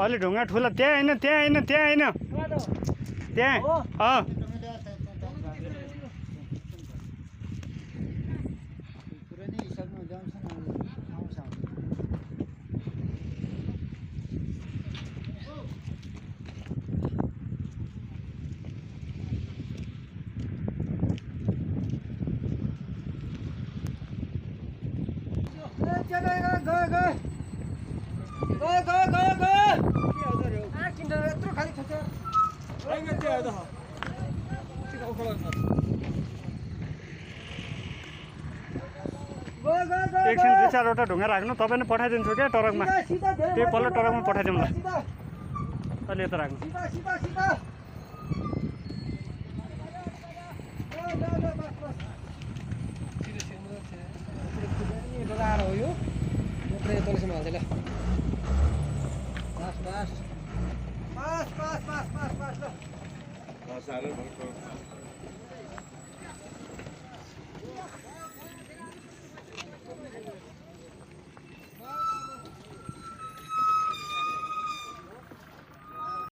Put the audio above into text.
अलि ढुङ्गा ठुला त्यहाँ होइन त्यहाँ होइन त्यहाँ होइन त्यहाँ एकछिन 2-4वटा ढुङ्गा राख्नु तपाईँ नै पठाइदिन्छु क्या टरकमा त्यही पल्लो टरकमा पठाइदिउँ ल अलि यता राख्नु Pasar,